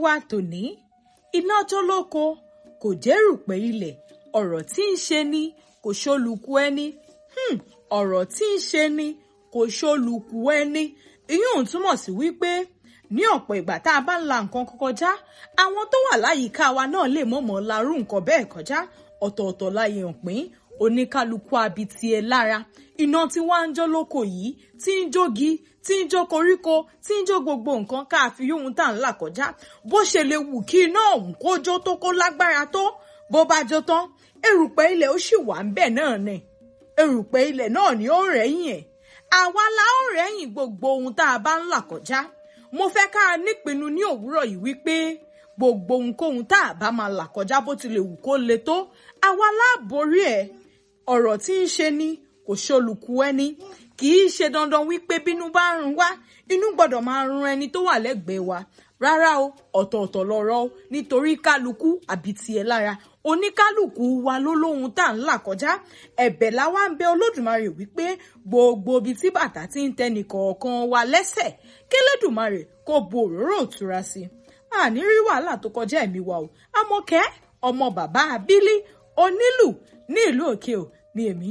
Wa tòní, iná jó lóko kò jérùpẹ̀ ilẹ̀, ọ̀rọ̀ tí ń ṣe ni kò ṣolùkù ẹni. Ọ̀rọ̀ tí ń ṣe ni kò ṣolùkù ẹni. Ìyún túmọ̀ sí wípé ní ọ̀pọ̀ ìgbà tá a bá ń la nǹkan kọjá, àwọn tó wà láyìíká wa náà lè mọ̀mọ́ larú nǹkan bẹ́ẹ̀ kọjá. Ọ̀tọ̀ọ̀tọ̀ láyé òpin, oníkálukú abitiẹ lára. Iná tí wàá ń jó lóko yìí, tí ń jógi, tí ń jó koríko, tí ń jó gbogbo nǹkan káàfi ohun tá à ń là kọjá. Bó ṣe lè wù kí iná ọ̀hún kó jó tó, kó lágbára tó, bó bá jó tán, erùpẹ̀ ilẹ̀ ó sì wà ń bẹ̀ náà ni. Erùpẹ̀ ilẹ̀ náà ni ó rẹ̀yìn ẹ̀. Àwa la ó rẹ̀yìn gbogbo ohun tá a bá ń là kọjá. Mo fẹ́ ká a nípinnu ní òwúrọ̀ yìí wípé gbogbo ohunkóhun tá a bá máa là kọjá, bó ti lè wù kó le tó, àwa la borí ẹ̀. Ọ̀rọ̀ tí ń ṣe ni kò ṣolùkù ẹni. Kì í ṣe dandan wípé bínú bá ń run wá, inú gbọ́dọ̀ máa run ẹni tó wà lẹ́gbẹ̀ẹ́ wa. Rárá o, ọ̀tọ̀ọ̀tọ̀ lọ̀rọ̀ o, nítorí kálukú àbí tiẹ̀ lára. Oníkálukú wa ló lóhun tá à ń là kọjá. Ẹ̀bẹ̀ la wá ń bẹ Olódùmarè wípé gbogbo ibi tí bàtà ti ń tẹnì kọ̀ọ̀kan wa lẹ́sẹ̀, kélédùmarè kó bu òróró òtura sí i. Àní rí wàhálà tó kọjá ẹ̀mí wa o. Àmọ̀kẹ́ ọmọ bàbá Abílí onílù ní ìlú Òkè ò ní èmi.